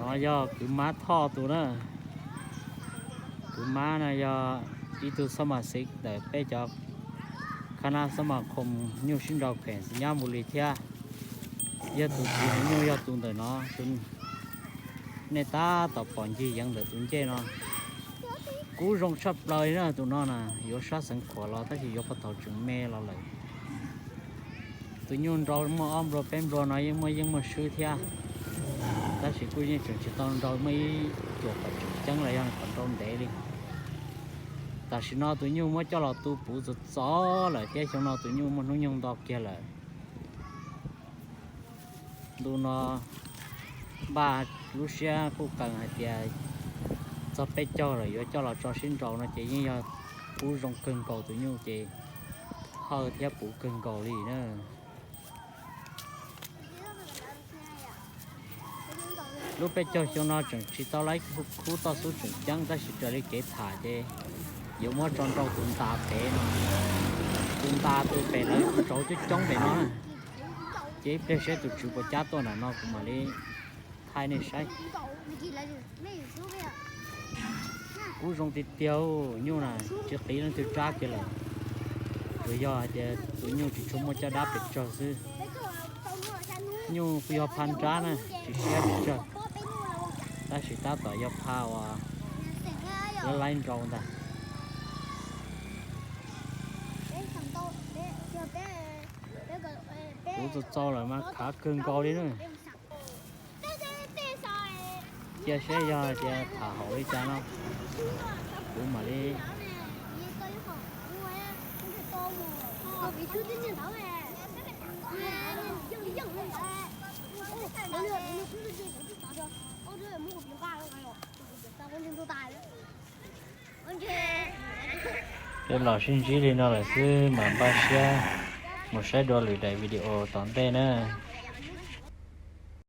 No yog kwv Mab Thoj tus na. Kwv Mab no yog ib tug xab mas xiv ntawm peb cov khab nab xab mas khoom nyuj sib nraus phem xis nyab Npus Lis thiab. Yog tus txiv nyuj yog tus ntawm no, tus nej tab tom pom ncig yeev ntawm tus ncej no. Kub zoo tshaj plaws li na tus no na, yuav sab xeev khuam los tab sis yuav puag thaum tseem me los lawm. Tus nyuj nrau muaj ob nplua peb nplua no yeej muaj yeej muaj swb thiab, tab sis kuj yeej tseem tsis tau nrau muaj ib cuam kom tseem ceeb los yog kom nrau ntev li. Tam sim no tus nyuj muab coj los tu puv txog txov lawm thiab xyoo no tus nyuj muaj hnub nyoog nto kiag lawm. Ntu no npaj lub siab quj qees hais tias txog peb caug lawm yuav coj los tso sib nraus no ces yeej yog kub zoo kawg nkaus, tus nyuj ces hawj thiab puv kawg nkaus li na. Lub peb caug xyoo no tseem tsis tau laib khub toj xub tseem ceeb tab sis raws li kev tham ces yuav muab tso nrau tus ntas pem no, tus ntas tus pem lawv ntsauv coob coob pem no na. Ces ib pliag saib tus tswv puas cab tuaj nram no kuv mam li thaij nej saib. Kub zoo tiag tiag, nyuj na tsis qiv leej twg rab kiag lawm, tsuas yog hais tias tus nyuj tsis tshua muaj caj dab pes tsawg xwb. Nyuj kuj yog phab nrab na, tsis siab pes tsawg, tab sis tab tom yog phab uas laib laib nrau ntag. Kuv txaus txaus lawm mas khav kawg nkaus li na. Cia seb yog hais tias tham haum li cas no, kuv mam li Peb los sib ntsib li no lawm xwb mas npaj siab mus saib dua lwm daim video tom ntej na.